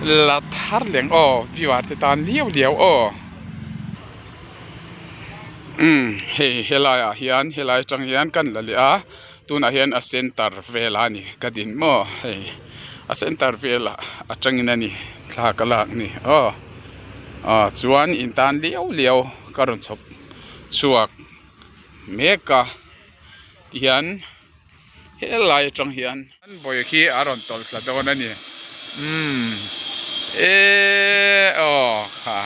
La thar leng aw viewer te tan liau liau aw umm hei helai ah hian helai atang hian kan la leh a tunah hian a center velah a ni ka din maw hei a center velah atangin a ni thla ka lak ni aw ah chuan in tan liau liau ka rawn chhawp chhuak mek a tihian. Helai atang hian an vawi khi a rawn tawlh thla dawn a ni umm eee aw kha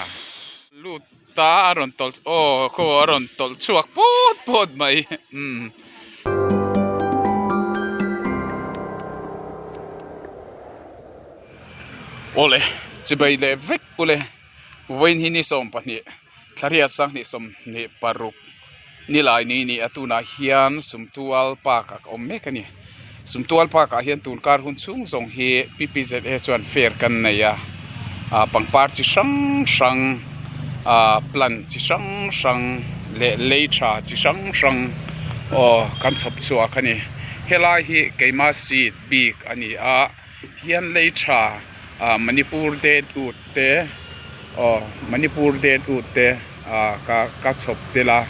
lut ta a rawn tawlh aw khaw a rawn tawlh chhuak pawt pawt mai umm. Awle chibai leh vek ule vawiin hi ni 12 Thlariat 2026 nilai ni ni a tunah hian Sumtual Park ah ka awm mek a ni. Sumtual Park ah hian tun kar hun chhung zawng hi PPZA chuan fair kan nei a, ah pangpar chi hrang hrang ah plant chi hrang hrang leh lei tha chi hrang hrang aw kan chhawp chhuak a ni. Helai hi keima seat bik a ni a. Hian lei tha ah Manipur date ut te aw Manipur date ut te ah ka ka chhawp tel a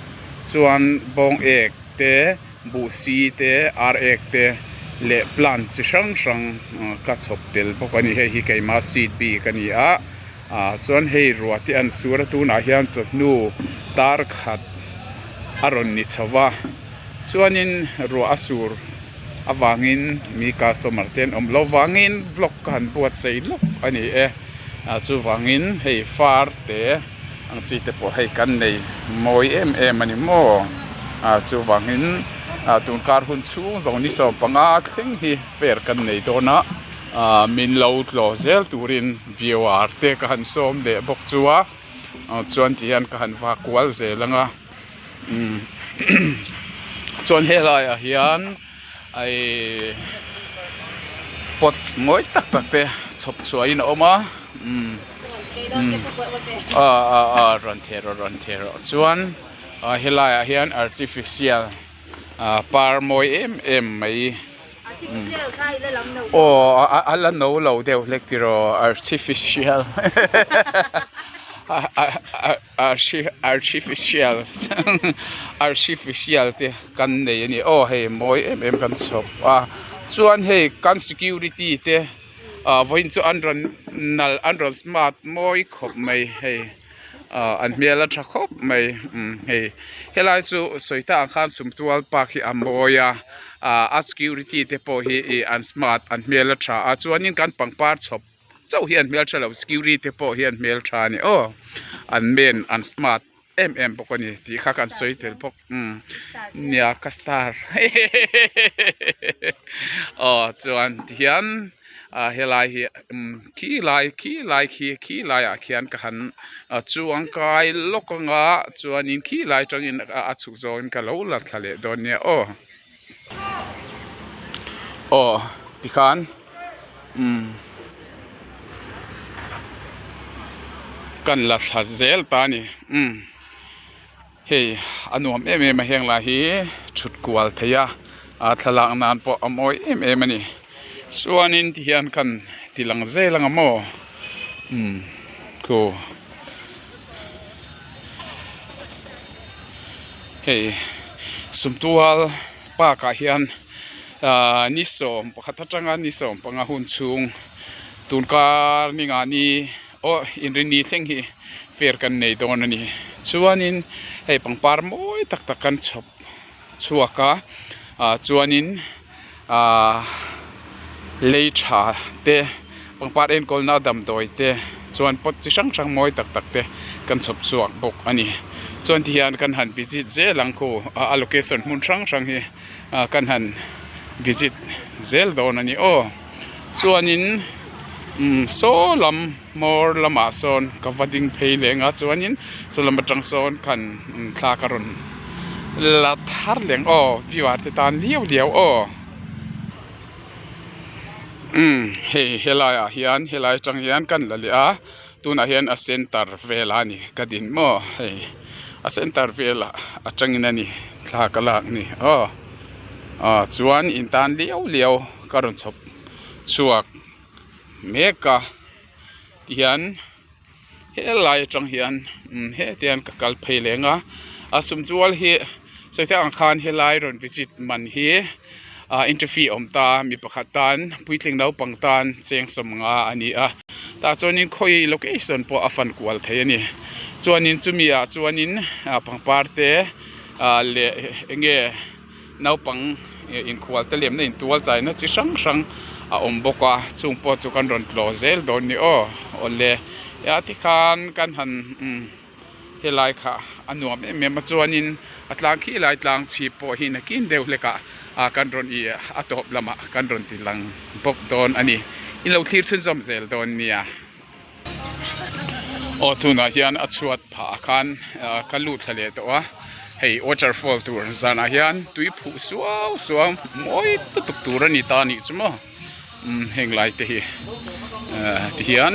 chuan bawng ek te buhsi te ar ek te leh plant chi hrang hrang ka chhawp tel bawk a ni hei hi keima seed bik a ni a ah chuan hei ruah te an sur a tunah hian chawhnu tar khat a rawn ni chho va chuanin ruah a sur. avangin mi customer te an awm loh vangin vlog ka han buatsaih lawk a ni e ah chuvangin hei far te ang chi te pawh hei kan nei mawi em em a ni maw ah chuvangin ah tun kar hun chhung zawng ni 15 thleng hi fair kan nei dawn a ah min lo tlawh zel turin viewer te ka han sawm leh bawk chu a chuan ti hian ka han vak kual zel ang a. Umm chuan helaiah hian ih pot mawi tak tak te chhawp chhuahin a awm a umm umm ah ah ah rawn theh rawh rawn theh rawh chuan ah helaiah hian artificial ah par mawi em em mai aw a la no lo deuh hlek tiraw artificial artificial artificial te kan nei a ni aw hei mawi em em kan chhawp a chuan hei kan security te ah vawiin chu an rawn nalh an rawn smart mawi khawp mai hei ah an hmel a tha khawp mai umm hei helai chu sawi tak ang khan sumtual park hi a mawi a ah a security te pawh hi ih an smart an hmel a tha a chuanin kan pangpar chhawp. chauh hi an hmeltha lo security te pawh hi an hmeltha a ni aw an men an smart em em bawk a ni tih kha kan sawi tel bawk umm nia ka star aw chuan tihian ah helai hi umm khi lai khi lai khi khi laiah khian ka han chuang kai lawk anga chuanin khi lai atangin a chhuk zawngin ka lo la thla leh dawn nia aw aw tikhan. Umm kan la thla zel ta a ni umm hei a nuam em em a heng lai hi thut kual theih a a thlalak nan pawh a mawi em em a ni chuanin ti hian kan ti lang zel ang a maw umm khu hei sumtual park ah hian. Ahh ni 11 atanga ni 15 hun chhung tun kar ni nga ni aw inrinni thleng hi fair kan nei dawn a ni chuanin hei pangpar mawi tak tak kan chhawp chhuak a ah chuanin ahh lei tha te pangpar enkawlna damdawi te chuan pot chi hrang hrang mawi tak tak te kan chhawp chhuak bawk a ni chuan tihian kan han visit zel ang khu a location hmun hrang hrang hi. ah kan han visit zel dawn a ni aw chuanin umm saw lam hmawr lamah sawn ka va ding phei leng a chuanin saw lam atang sawn khan thla ka rawn la thar leng aw viewer te tan liau liau aw umm hei helai ah hian helai atang hian kan la leh a. Tunah hian a center velah a ni ka din maw hei a center velah atangin a ni thla ka lak ni aw ah chuan in tan liau liau ka rawn chhawp chhuak mek a. Tihian helai atang hian umm heti hian ka kal phei leng a a sumtual hi sawi tak ang khan helai rawn visit man hi ah entry fee a awm ta mi pakhat tan puitling naupang tan cheng sawmnga a ni a tah chuanin khawi location pawh a fan kual thei a ni chuanin chumi ah chuanin ah pangpar te ah leh eng nge. Naupang inkhual te lemna intual chaina chi hrang hrang a awm bawk a chung pawh chu kan rawn tlawh zel dawn ni aw awle a tikhan kan han umm helai kha a nuam em em a chuanin a tlang khi lai tlang chhip pawh hi nakin deuh hlek ah ah kan rawn ih a tawp lamah kan rawn ti lang bawk dawn a ni in lo thlir chhunzawm zel dawn nia. Aw tunah hian a chhuat phah ah khan ah ka lut thla leh tawh a hei waterfall tur zanah hian tui phuh suau suau mawi lutuk tur a ni ta anih chu maw umm heng lai te hi ah tihian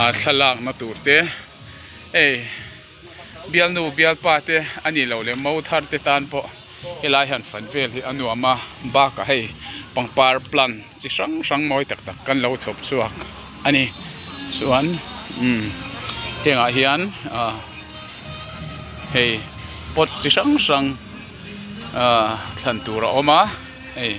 ah thlalak na tur te hei. Bialnu bialpa te a nih loh leh mo thar te tan pawh helai han fan vel hi a nuam a bakah hei pangpar plant chi hrang hrang mawi tak tak kan lo chhawp chhuak a ni chuan umm hengah hian ah hei pot chi hrang hrang ah thlan tur a awm a hei.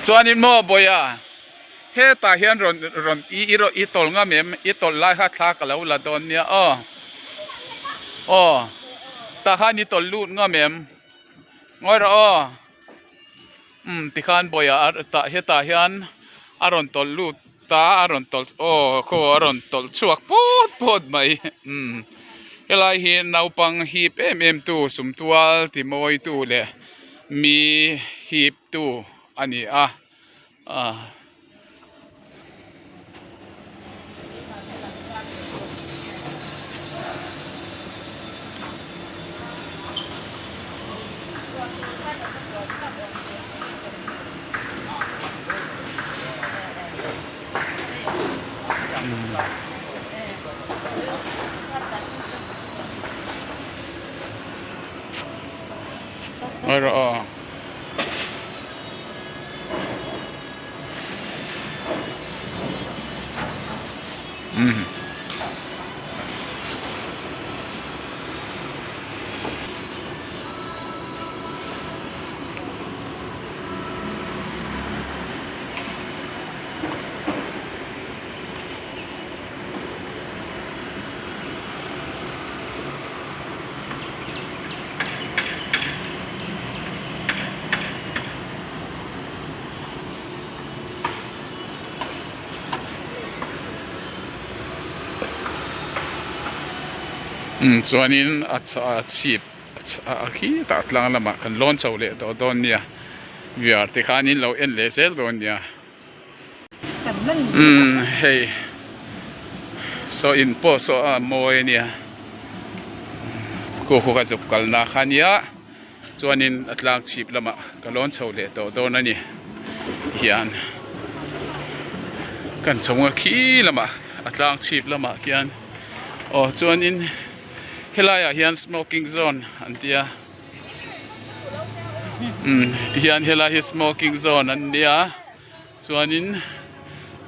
Chuanin maw Bawiha hetah hian rawn rawn i i i tawlh ngam em i tawlh lai kha thla ka lo la dawn nia aw aw tah khan i tawlh lut ngam em ngawi rawh aw umm tikhan Bawiha tah hetah hian a rawn tawlh lut ta a rawn tawlh aw khaw a rawn tawlh chhuak pawt pawt mai umm helai hi naupang hip em em tu sumtual ti mawi tu leh mi hip tu a ni a ah. Ngawi rawh aw. Umm. Umm chuanin a chhip a khitah tlang lamah kan lawn chho leh tawh dawn nia viar te khanin lo en leh zel dawn nia umm hei saw in pawh saw a mawi ania khu khu ka zuk kalna kha ania chuanin a tlang chhip lamah ka lawn chho leh tawh dawn a ni tihian kan chho a khi lamah a tlang chhip lamah khian aw chuanin helai ah hian smoking zone an tia umm tihian helai hi smoking zone an nia chuanin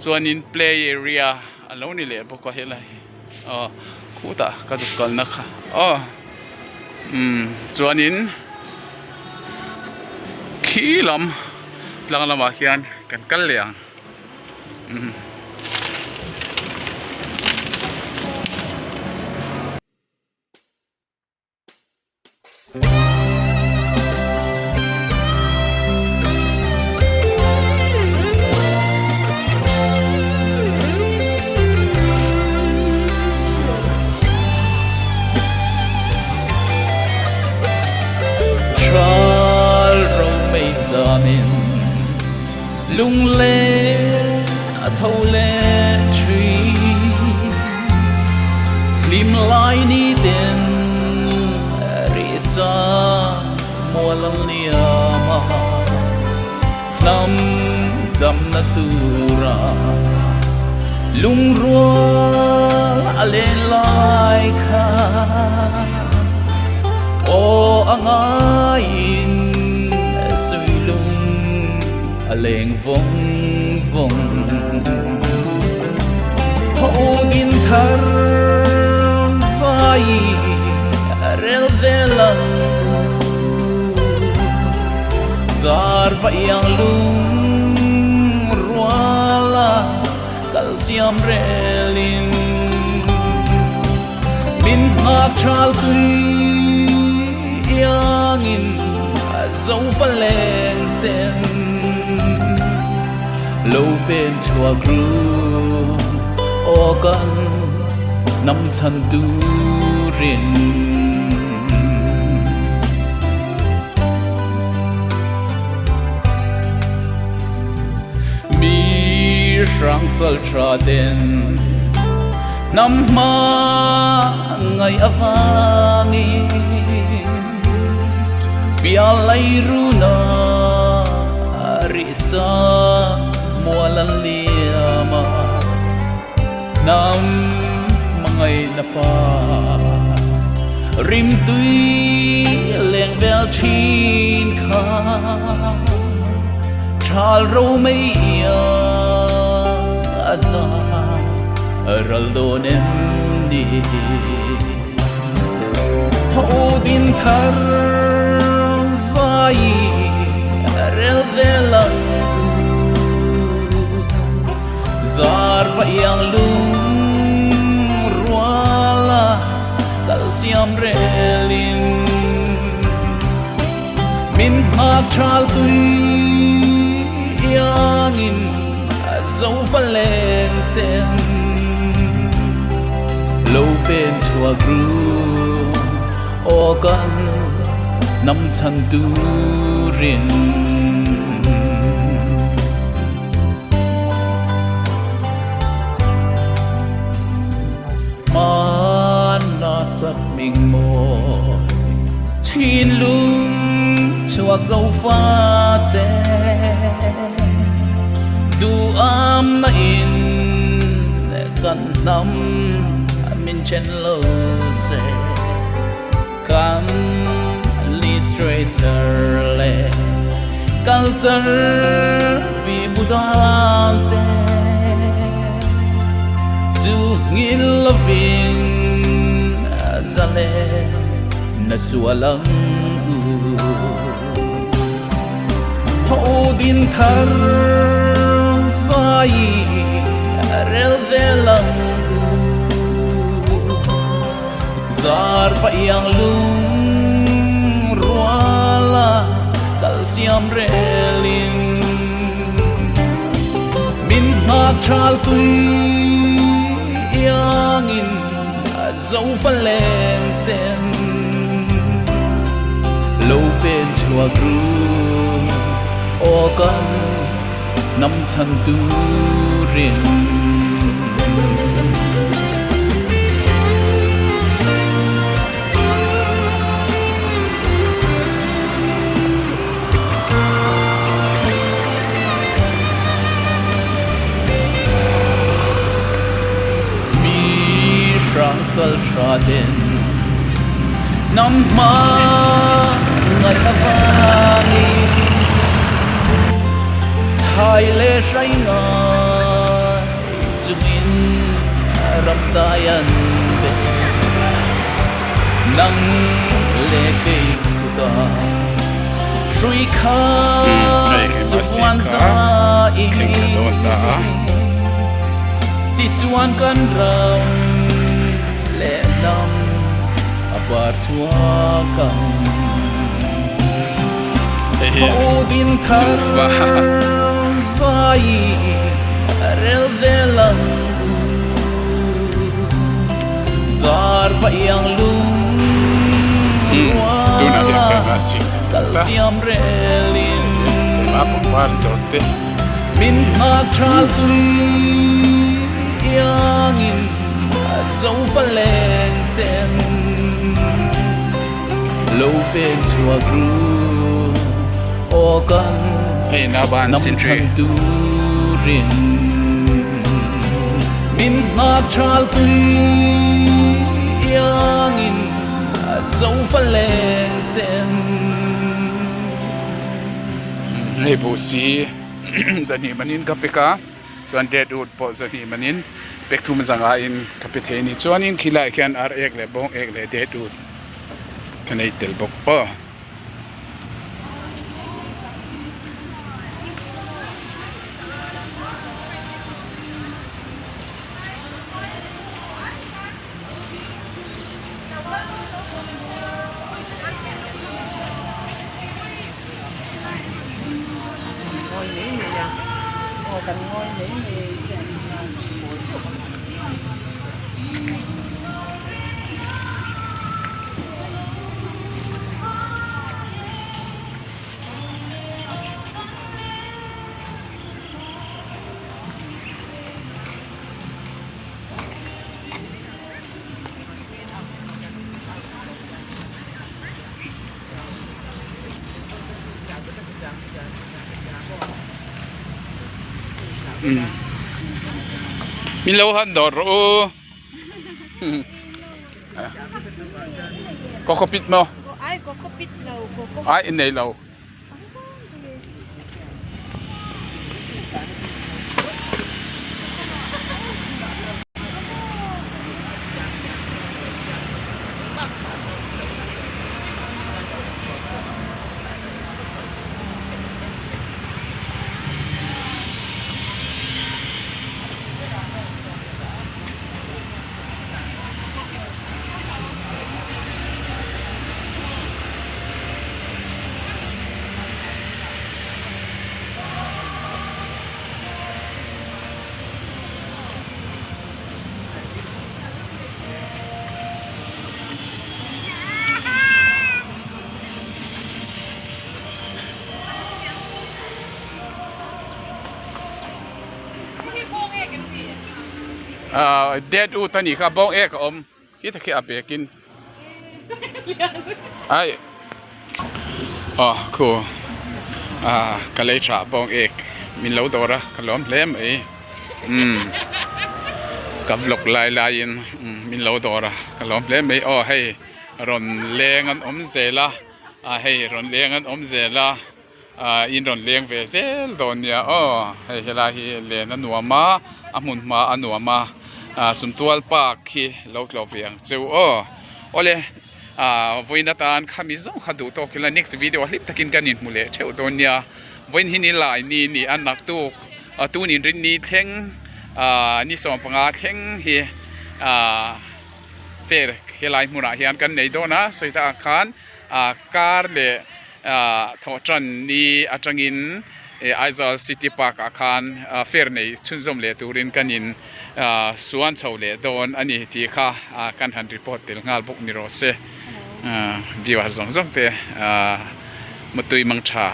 chuanin play area a lo ni leh bawk a helai hi aw khutah ka zuk kalna kha aw umm chuanin khi lam tlang lamah khian kan kal leh ang. Lunglen a tho leh thin Hlim lai ni ten risa mual an liam a Hnam damna tura lungrual a len lai kha Aw a ngaiin sui lung a leng vawng vawng Ho din thar zai rel zel ang Zar va iang lung rual a kal siam relin Min nghak thal tui iangin zo va leng ten Lo pen chhuak ru aw kan hnam chhan turin. Mi hrang sal tha den hnam hma ngaih avangin Pialai runa risa mual an liam a. Hnam hmangaihna pa rimtui leng vel thin kha Thal ro mei ia a za ral dawn em ni Tho din thar zai zel ang u. Zar va iang lung ruala kal siam relin min nghak thal tui iangin zo fa leng ten lo pen chhuak ru aw kan hnam chhan turin. Hmanna sat hming mawi thinlung chhuak zo fate duham na in kan hnam min chen lo se kan literature leh culture pi budan te chu ngil lovin zale na sual ang u. Tho din thar zai rel zel ang u. Zar va iang lung ruala kal siam relin min nghak thal tui iangin zo fa leng ten lo pen chhuak ru aw kan hnam chhan turin. Mi hrang sal tha ten hnam hma ngaih avangin thai leh hrai ngai chungin ram dai an pe. Nang leh kei kuta hrui kha chu puan zai tichuan kan ram leh hnam a par chhuak ang. Ho din thar zai rel zel ang u. Zar va iang lung ruala kal siam relin min nghak thal tui iangin zo fa leng ten lo pen chhuak ru aw kan hnam chhan turin min nghak thal tui iangin zo fa leng ten. Hei buh si zahnih manin ka pek a chuan dead wood pawh zahnih manin pek thum zanga in ka pe thei a ni chuanin khilaiah khian ar ek leh bawng ek leh dead wood ka nei tel bawk aw. Min lo han dawr rawh u Coco pit maw ai in nei lo. Ahh dead wood a nih kha bawng ek a awm khi ta khi a bag in ai aw khu ah ka lei tha bawng ek min lo dawr a ka lawm hle mai umm ka vlog lai lai in min lo dawr a ka lawm hle mai aw hei rawn leng an awm zel a ah hei rawn leng an awm zel a. Ahh in rawn leng ve zel dawn nia aw hei helai hi len a nuam a a hmun hma a nuam a ah sumtual park hi lo tlawh ve ang cheu aw awle ah vawiin atan khami zawng kha duh tawk ila next video hlim takin kan inhmu leh theuh dawn nia vawiin hi ni lai ni ni a naktuk ah tun inrinni thleng ah ni sawmpanga thleng hi ah fair helai hmunah hian kan nei dawn a sawi takah khan ah car leh. ah thawh tan ni atangin eh Aizawl city park ah khan ah fair nei chhunzawm leh turin kan in ah suan chho leh dawn a ni tih kha ah kan han report tel nghal bawk ni rawh se ah viewer zawng zawng te ah mutui mang tha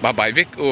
bye bye vek u.